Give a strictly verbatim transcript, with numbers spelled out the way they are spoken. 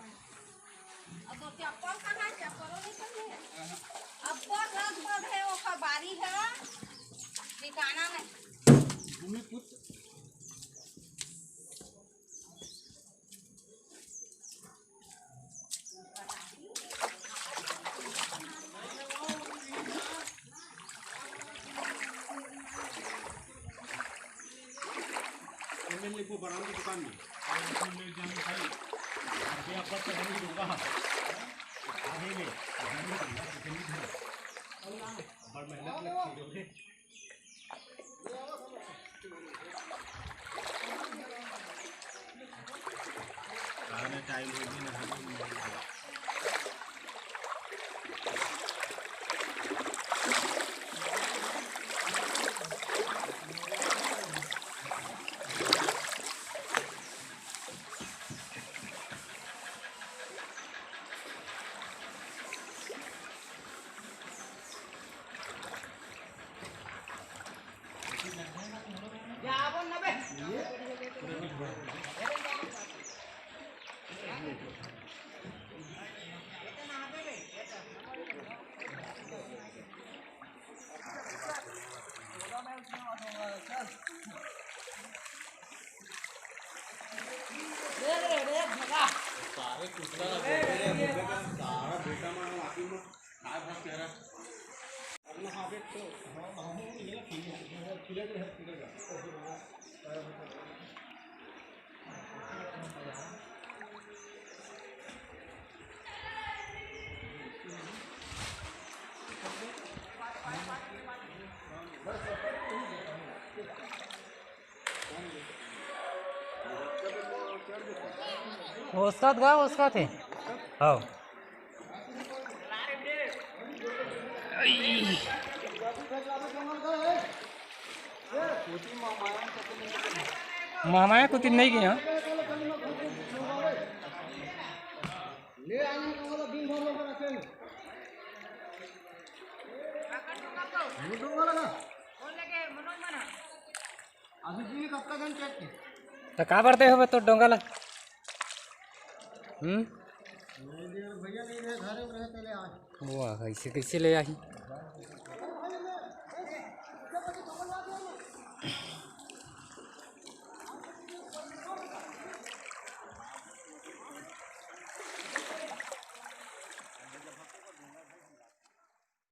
अब वो चप्पल कहाँ है? चप्पलों नहीं पहने हैं। अब वो रख पड़े, वो खबारी है, ठिकाना नहीं। एमएलए को बरामद दुकान में। अरे, आपका तो नहीं दूंगा। आगे में। बड़ मेहनत लगती है। आने टाइम होगी ना। सारे कुत्ता ना बोल रहे हैं, सारा बेटा मार आखिर में। ओसकत गा, ओसकत हे। हव। महमाया कुछ नहीं किया। त काबर दे होबे तोर डोंगा ला? हम्म? वो कैसे कैसे ले आही?